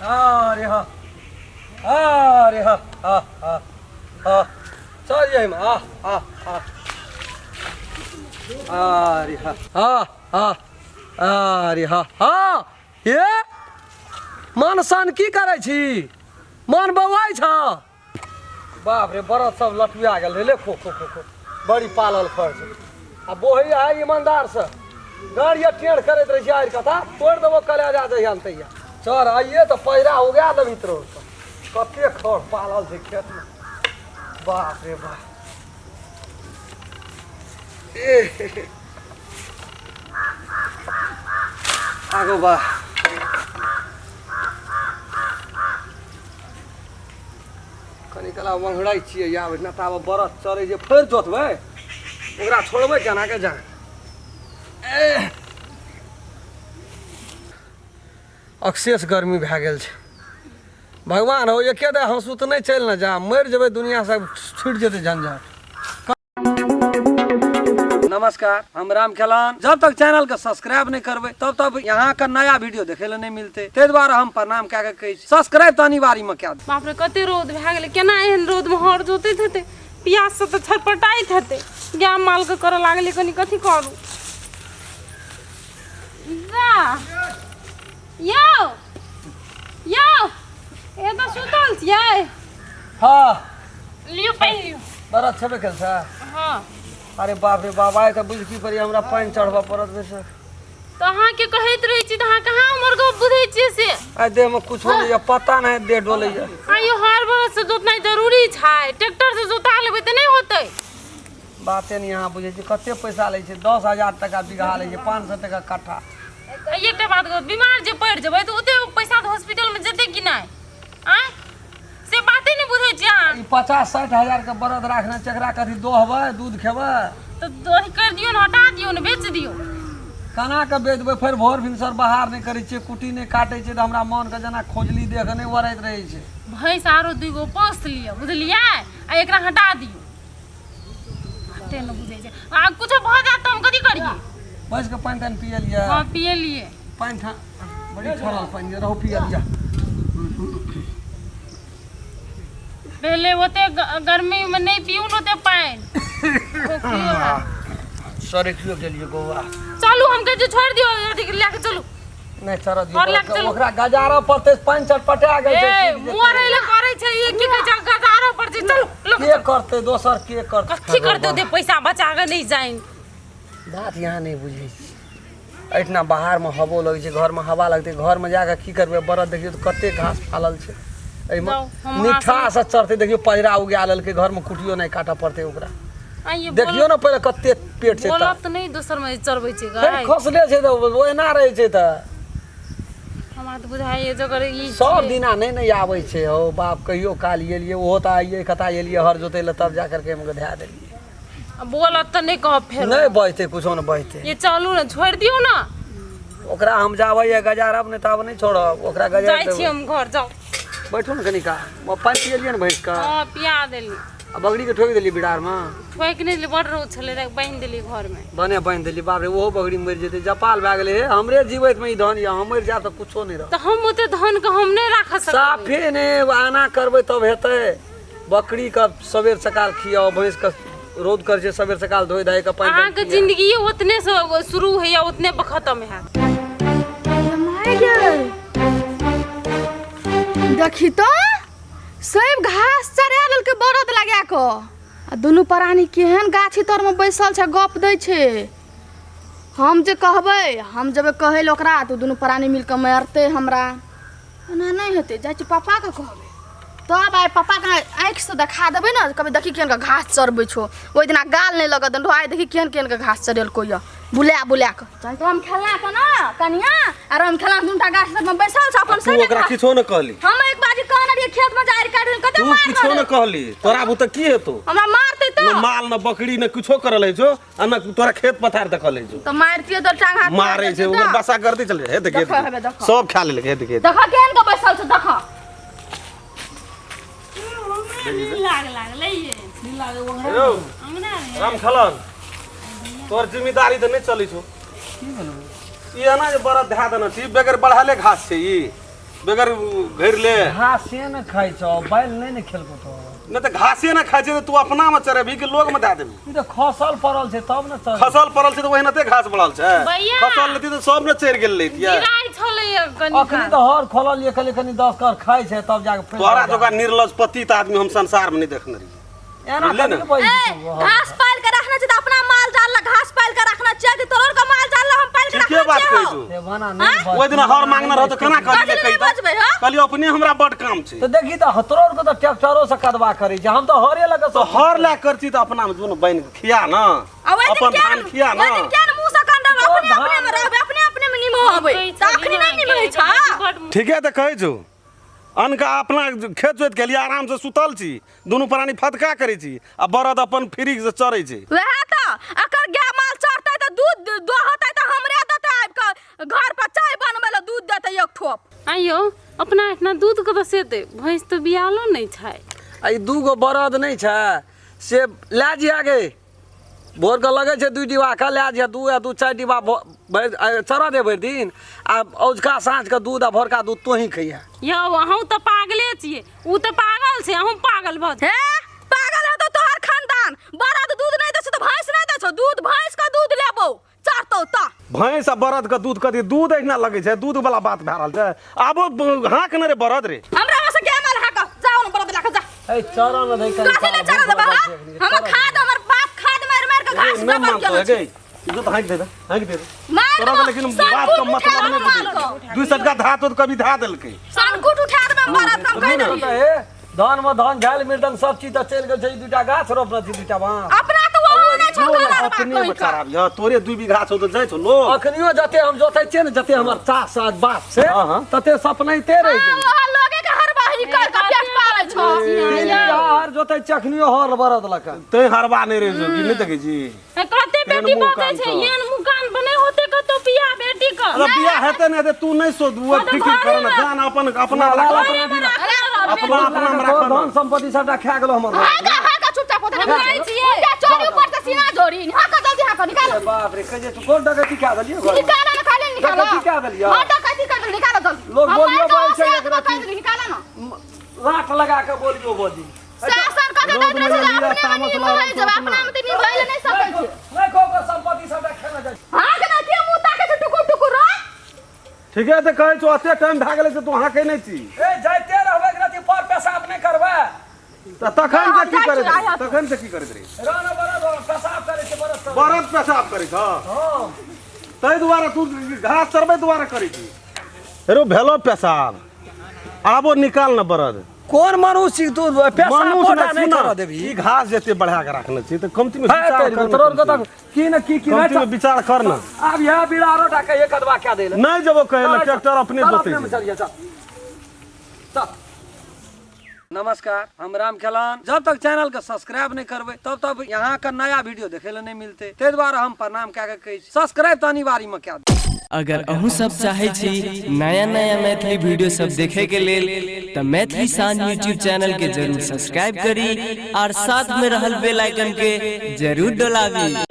अरे हाँ, अरे हाँ, हाँ हाँ हाँ, चल जाइम। आ आ आ, अरे हाँ हाँ हाँ, अरे हाँ हाँ। ये मन सन की करै छी? मन बौआइ छ। बाप रे, बरद सब लटुआ गेल रे। ले खो खो खो खो, बड़ी पालल खर्च आ बोहै है ईमानदारसँ। गाड़िया टेढ़ करैत रहै छै, आरि कथा तोड़ि देबो कलेजा जहिया ने तहिया। चल आइए तऽ पैरा उगा देबही तोर। कते खर पालल छै खेतमे, बाप रे बाप। ए आगो बा, कनि कला वंघड़ै छियै आब ने, ताबे बरद चरै जे फेर जोतबै, ओकरा छोड़बै केना के जान। अक्सेस गर्मी भए गेल छै। भगवान हो, एके दे हंसू तऽ नहि चलि ने जा, मरि जेबै, दुनिआसँ छुटि जेतै झंझट। नमस्कार, हम राम खेलान। जब तक चैनल के सब्सक्राइब नहीं करबै तब तक यहाँ का नया वीडियो देखे ला नहीं मिलते, ताहि दुआरे हम प्रणाम कए के कहै छी, सब्सक्राइब तऽ अनिवार्य में कए। बाप रे, कते रौद भए गेलै। केना एहन रौदमे हर जोतैत हेतै? प्याससँ तऽ छटपटाइत हेतै। गाय मालके करऽ लागलै। कनि कथी करू? जा यौ यौ, ए तऽ सुतल छियै? हाँ। लियौ, पानि लियौ। बड़ा छेबे केल छै। हाँ। अरे बाप रे बाप, आइ तऽ बुझ की पड़ी, हमरा पानि चढ़बऽ पड़त बेस। तऽ अहाँके कहैत रहै छी तऽ अहाँ कहाँ हमर गप बुझै छियै से? आइ देहमे कुछो नहि यऽ, पता नहि देह डोलैया। आइयो हर बरस से जोतनाइ जरूरी छै? ट्रैक्टर से जोता लेबै तऽ नहि होतै? बाते नहि अहाँ बुझै छी। कते पैसा लै छै? 10,000 टका बीघा लै छै, 500 टका कट्ठा। एकटा बात कहू, बीमार जे पड़ि जेबै तऽ ओते पैसा तऽ हॉस्पिटलमे जेतै कि नहि? आँय, से बाते नहि बुझै छियै अहाँ। ई 50-60 हजार के बरद राखने छै, एकरा कथी दोहबै, दूध खेबै? तऽ दही करि दियौ ने, हटा दियौ ने, बेच दियौ। केना कऽ बेचबै? फेर भोर भिनसर बाहर नहि करै छियै, कुट्टी नहि काटै छियै, तऽ हमरा मोनके जेना खोजली देह नहि ओरैत रहै छै। भैंस आरो दूगो पोस लिअ, बुझलियै? आ एकरा हटा दियौ। बाते नहि बुझै छै। आ कुछो भऽ जायत तऽ हम कथी करियै? भैंस के पानि तानि पियलियै? हँ, पियलियै। पानि ठा बड़ी छोड़ल पानि रहू, पियलियै। पहिले ओते गर्मी में नहीं पीऊ न ओते पानि। खोखियो हैत। सड़कियो गेलियै गौआ। चलू, हम कहै छी छोड़ि दियौ, अथी लए कऽ चलू। नहि, चढ़ऽ दियौ। आओर लए कऽ चलू। ओकरा गजारऽ पड़तै, पानि चटपटा गेल छै। ए छूटि जेतै। मरै लए करै छै ई, की कहै छै, गजारऽ पड़तै। चलू, लऽ कऽ के चलू। करतै? दोसर के करतै? कथी करतै? ओते पैसा बचा कऽ नहि जाइन। बात यहाँ नहि बुझै छी। एहिठिना बाहरमे हवो लगै छै, घरमे हवा लगतै। घरमे जाकऽ की करबै? बरद देखियौ तऽ कते घास फालल छै एहिमे। जाउ, हम निठा से चढ़तै। देखियौ, पजरा उगा लेलकै, घरमे कुटियो नहि काटऽ पड़तै ओकरा। आइये। देखियौ ने पहिले कते पेट छै। बोलब तऽ नहि, दोसरमे चरबै छै फेर गाय। खसले छै तऽ ओहिना रहै छै तऽ। हमरा तऽ बुझाइए जकर ई सब छियै। दिना नहि ने आबै छै हौ बाप, कहियो काल एलियै, ओहो तऽ आइए कता एलियै हर जोतै लए, तब जा करके हम धए देलियै। आ बोलत तऽ नहि कहब फेर? नहि बजतै, कुछो नहि बजतै। ये चलू ने, छोड़ि दियौ ने। ओकरा हम जाबैए गजारब नहि ताब नहि छोड़ब ओकरा, गजार जाइ छी देबै। हम घर, जाउ। बैठू ने कनिका। पानि पियलियै ने भैंसके? हँ, पिया देली। आ बकरीके ठोकि देलियै बिरारमे? ठोकि नहि देली, बड़ रौद छलै रे, बान्हि देली घरमे। बने बान्हि देली। बाप रे, ओहो बकरी मरि जेतै, जपाल भए गेलै। हे, हमरे जीवैतमे ई धन यऽ, हम मरि जायब तऽ कुछो नहि रहत। तऽ हम ओते धनके हम नहि राखऽ सकबै। साफे नहि आना करबै तब हेतै। बकरीके सबेर सकाल खियाउ, भैंसके रौद करै छै, सबेर सकाल धोइ धाइ कऽ पानि तानि अहाँके पियाउ। जिंदगी ओतने से शुरू होइया, ओतने पर खत्म हैत। माय गेल, देखी तो सब घास चरा लेलकै बरद लगा कऽ, आ दुनू प्राणी केहन गाछी तरमे बैसल छै, गप दै छै। हम जे कहबै, हम जेबै कहै लए ओकरा तऽ दुनू प्राणी मिल कऽ मारतै हमरा। एना नहि हेतै, जाइ छी पापाके कहबै। तब आइ पापाके आँखिसँ देखा देबै ने, कहबै देखी केहन कऽ घास चरबै छौ। ओहि दिना गाल नहि लगऽ देने रहौ, आइ देखी केहन केहन कऽ घास चरेलकौ यऽ बुला बुला कऽ। चल तऽ हम खेलना कऽ ने कनिया, आर हम खेलना दूटा गाछ तरमे बैसल छ अपन। तू से ओकरा किछो ने कहली? हम एक बाजी कहने रहियै खेतमे जारि काटि कते तू मार किछो ने रहलै। कहली? तोरा बुते की हेतौ? हमरा मारतै तऽ न माल न बकरी न किछो करल है छौ आ न तोरा खेत पथार देखल है छौ। तऽ मारतियै तऽ टांग हाथ मारे छै ओकर बसा गर्दी चले हे, देख। देखो हेबे, देखो। सब खा लेलक, हे देख। देख केहन के बैसल छ, देख। नींद लाग लागलै ये। यौ अंगना रे। राम खलन, तोर जिम्मेदारी तऽ नहि चलै छौ। की भेलौ? ई एना जे बरद धए देने छी, बगैर बढ़ाले घास छै ई। बगैर घेर ले। घासे ने खाइ छौ, बैल नहि ने खेलको तो। नहि तऽ घासे ने खाइ छै तऽ तू अपना मे चरेबही कि लोग मे दए देबही? ई तऽ खसल पड़ल छै तब ने चल। खसल पड़ल छै तऽ ओहिनाते घास बढ़ल छै। भैया। खसल लेती तऽ सब ने चढ़ि गेल लैतियै। गिराइ छलै कनि। अखनी तऽ हर खोलल ये, कहलियै कनि 10 कर खाइ छै तब जाके फेर। तोरा जोका निर्लज पतित आदमी हम संसार मे नहि देखने रहियै। एना बुझलियै ने? कथी बजै ए, छौ? घास पाल के रखना छै तऽ अपना माल जाल ला घास पाल के रखना छै कि तोहर के माल जाल ला हम पाल के ठीके रखना बात छै कहै हौ? छौ। से बना नहि बज। ओहि दिना हर मांगने रहो तऽ केना कहलियै? कथी कहि नहि बजबै हौ? कहलियै अपने हमरा बड काम छै। तऽ देखी तऽ तोरो के तऽ ट्रैक्टरो से कदवा करै छै, हम तऽ हरे लगे। तऽ हर लए कर छी तऽ अपना मे जो ने बान्हि के खिया न। आ ओहि दिन अपन किया धान खिया न। ओहि दिन किया ने मुँह से कंडब, अपने अपने में रहबै, अपने अपने में निमहबै तऽ अखनी नहि निमहै छ। ठीके तऽ कहै छौ। अनका अपना खेत जोति के लिए आराम से सुतल छी, दुनू प्राणी फतका करै छी आ बरद अपन फ्री से चरै छै। वएह तऽ अकर गाय माल चरतै तऽ दूध दोहतै तऽ हमरे देतै, आबि कऽ घर पर चाय बनबै लए दूध देतै एक ठोप। आइयो अपना एहिठिना दूध कतऽ से देतै? भैंस तऽ बियालो नहि छै। आ ई 2 गो बरद नहि छै से लए जिया गे, भोरके लगै छै 2 डिब्बा के लए जिया, 2 या 2 4 डिब्बा भरि चरऽ दे भरि दिन आ औझका साँझके दूध आ भोरका दूध तोही खइहे। यौ, अहूँ तऽ पागले छियै। ओ तऽ पागल छै, अहूँ पागल भऽ हे, पागल हेतौ तोहर खानदान। बरद दूध नहि दै छौ तऽ भैंस नहि दै छौ दूध? भैंस के दूध लेबौ चढ़तौ तऽ। भैंस आ बरद के दूध कथी दूध एहिना लगै छै? दूध वाला बात भए रहल छै। आबो हाँक ने रे बरद रे। हमरा ओसे के माल हाक, जाओ ने बरद लए के जा। ए, चरऽ ने दै कनि। कथी ले चरऽ देबै हँ? हमर खाद, हमर बाप खाद मारि मारि के घास नहि गोबर मानतो केने है छै। गई जो तऽ हाँक दे दे, हाँक दे दे। मारि तोरा देबौ, लेकिन बात सनकुट के मतलब उठा नहि देबै माल बुझै के। दू सटका धा तो कभी धा देलकै। सनकुट उठा देबै बरद के, हम कहि देलियै। तऽ हे, धान में धान झालि मृदंग सब चीज तऽ चलि गेल छै, ई 2टा गाछ रोपने छी, 2टा बाँस। अपना तऽ ओहो नहि छौ जो ने कलर अपने बाप मे चराबिह, तोरे 2 बीघा छौ तऽ जाइ छौ लोग। अखनियो जते हम जोतै छियै ने, जते हमर चास आ बाप से हाँ, हाँ। तते सपनैते रहि हाँ, गेल। ओहो लोगे के हरबाही कर के पेट पालै छौ। 3 बीघा हर जोतै छियै अखनियो हर बरद लऽ कऽ। तैं हरबा नहि रहै छौ कि नहि देखै छी? कते तेहन बेटी मुँह बजै कान छै छौ। एहन मुँह कान बने होते कतौ बियाह बेटी के? अरे बियाह हेतै नहि हेतै तू नहि सोच, ओ तऽ फिकिर कर ने घरेमे- जान अपन अपना वाला घरेमे राखल रहब। अपना अपना मे तोहर राखल। धन संपत्ति सबटा खा गेलो हमर। हाँ का, हाँ का, चुपचाप होते बुझै छियै। उनका चोरी ऊपर से सीना जोड़ी, हाँ का, जल्दी हाँ का, निकालो। बाप रे, कहिए तू कोन डकैती कए देलियै घरमे? निकालो ना खाली, निकालो। डकैती कए देलियै? हाँ, डकैती कर देलियै, निकालो जल्दी। लोग हम बोलियो मारि दो, बोलै छै से एकरा आत्मा कहि देलियै, निकालो ना। लाट लगा के बोलियो बजी। शासन कऽ के दैत रहै छै जे अपने मे निभै जेबै, अपना मे तऽ निभै लए नहि सकै छै। नहि कहो, संपत्ति सबटा खेने जाइ छै। हाँ के ना, के मुँह ताकै छै टुकुर टुकुर रो? ठीके तऽ कहै छौ, एते टाइम भए गेलै से तू हाँकै नहि छी। ए, जाइते रहबै एकरा पर पेशाब नहि करबै? तऽ तखन से की जाइ करैत छी, रही? आइ तखन से की करैत रही? राना बरद पेशाब करै छै बरद सब। बरद पेशाब करै छ? हँ। ताहि दुआरे तू घास चरबै दुआरे करै छी। हेरो भेलो पेशाब, आबो निकाल ने बरद। कोन मनुष्य छी तू, पेशाब मनुष्य पोटा नहि नहि सुन करऽ देबही? ई घास जते बढ़ा के राखने छी तऽ कमती मे है विचार तेरी कर ने। तोरो के कमती तऽ की ने की की कमती नहि मे विचार कर ने। आब यह बिरारो टा के एक अदवा क्या देले। नहि जेबो कहै लए, ट्रैक्टर अपने चल जोतै अपने में छै। चलिए, चल चल। नमस्कार, हम राम खेलान। जब तक चैनल के सब्सक्राइब नहीं करबै तब तक यहाँ का नया वीडियो देखे ला नहीं मिलते, ताहि दुआरे हम प्रणाम कए के कहै छी, सब्सक्राइब तऽ अनिवार्य में कए दियौ। अगर अहूँ सब चाहै छी नया नया मैथिली वीडियो सब देखे के लेल तऽ मैथिली शान यूट्यूब चैनल के जरूर सब्सक्राइब करी और साथ में रहल बेल आइकन के जरूर डोलाबी।